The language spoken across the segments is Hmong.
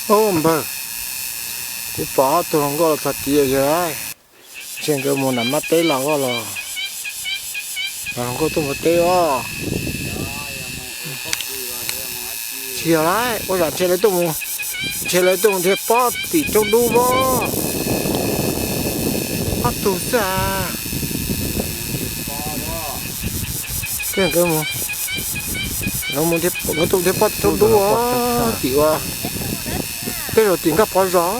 Ub npawg, kuv pom ob tug hluas nkauj los txog tid yog, ntshe nkawd mus nram mab teb los los, hluas nkauj tuaj mus teb os. Tsis yog lauj, ua zam ntshe lawv tuaj mus, ntshe lawv tuaj mus dhia pob tim roob dub pob. Ob tug xwb as. Nkawd tuaj mus dhia pob tim roob dub, tim ua tej zaum tim Nkaj Pov zos.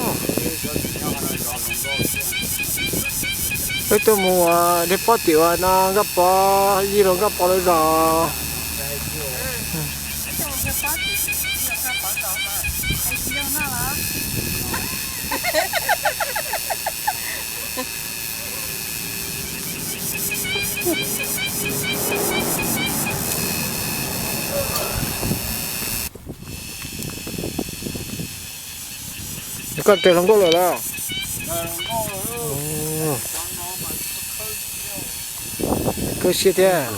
Peb tuaj mus dhia pob tim ua no Nkaj Pov, Yij los Nkaj Pov lawv zos. Koj raws hluas nkauj lawm los? Kawg siab thiab.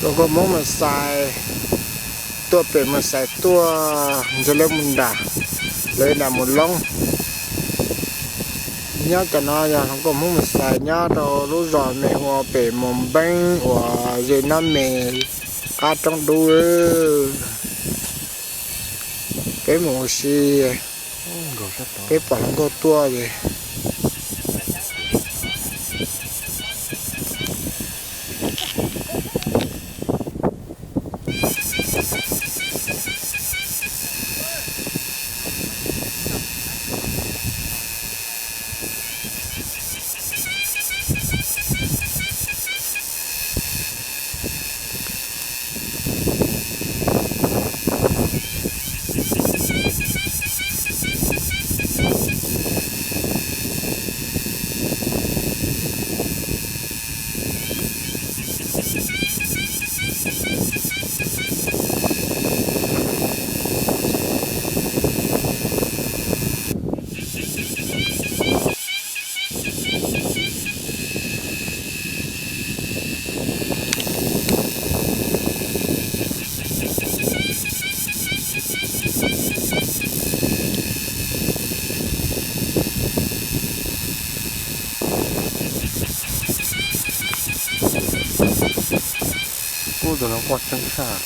Hluas nkauj Hmoob Mes Xais tuaj pem Mes Xais tuaj, ntshe lawv mus nram, lawv nram Mus Loob. Nyob cov no yog hluas nkauj Hmoob Mes Xais nyob rau lub zos me hu ua pem Mus Npeeb uas ze Nab Mes qab roob dub. Peb mus ua si, peb pom hluas nkauj tuaj es Ub, tus no quaj tseeb tshaj.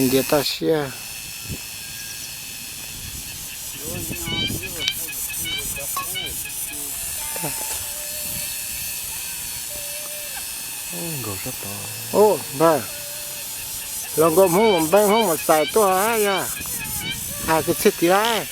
Ntiav toj siab. Nkaus sab tod. Ub, npawg, los nkaus Hmoob Muas Npeeb Hmoob Muas Xais tuaj yog hais kwv txhiaj tiv lawm.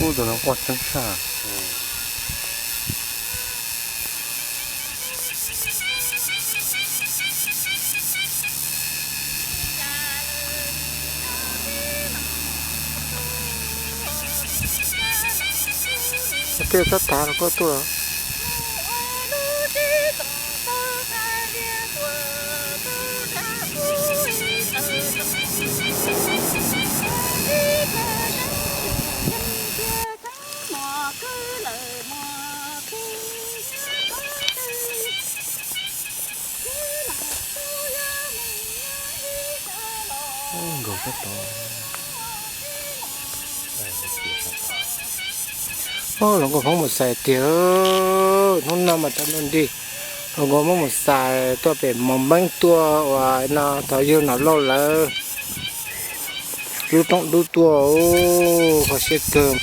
Ub, tus no quaj tseeb sab. Tej txhob tav los koj tuaj. Nkaus sab tod. Ub, los nkaus Hmoob Muas Xais tiag. Hnub no mas tau ntuj nti, los nkaus Hmoob Muas Xais tuaj pem Muas Npeeb tuaj uas no thov yug Nom Lauj lawv lub rooj dub tuaj, kho siab kawg.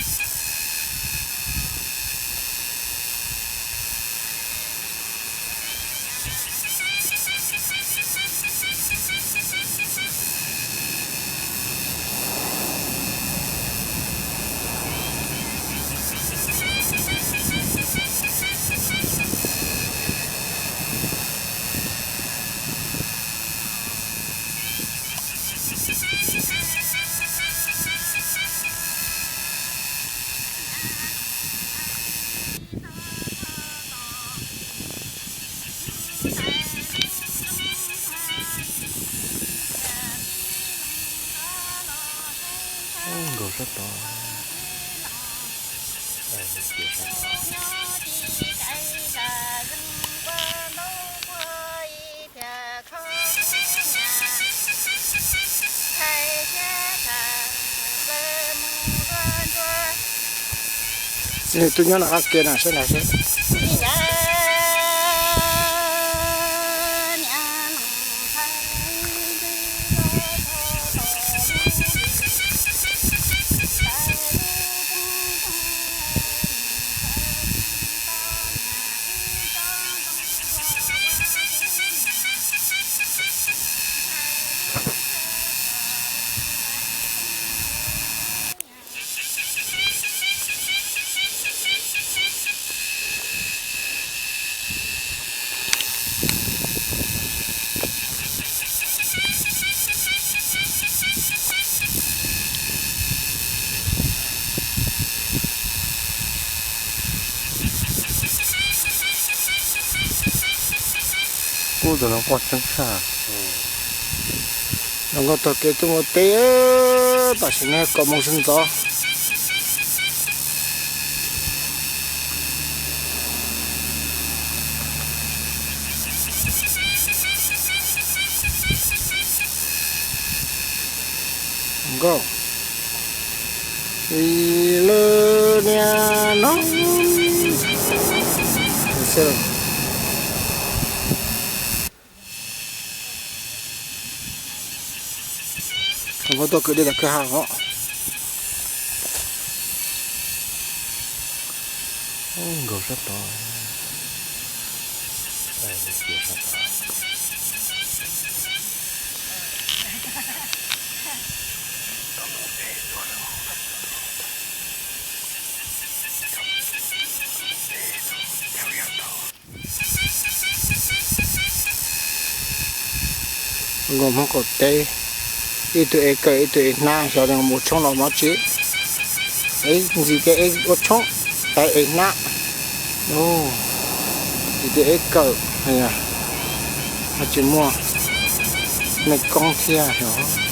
Nkaus sab tod. Txiv nws tuaj nyob no qab kiag na, saib na seb. Ub, tus no quaj tseeb sab. Los nkauj taug kev tuaj mus teb, tam sim no kaum moos sawv ntxov. Nkauj, ib lub niag no. Tuaj kwv dej tom kwj ha os. Nkaus sab tod. Nkauj Hmoob qaum teb, ib tug ev kawm ib tug ev hnab, xyov mus tshoob los mov tsi. Ntxim tias ev ua tshoob, tais ev hnab. Ntxim tias ev kawm, ho tsis muaj meej koob thiab os.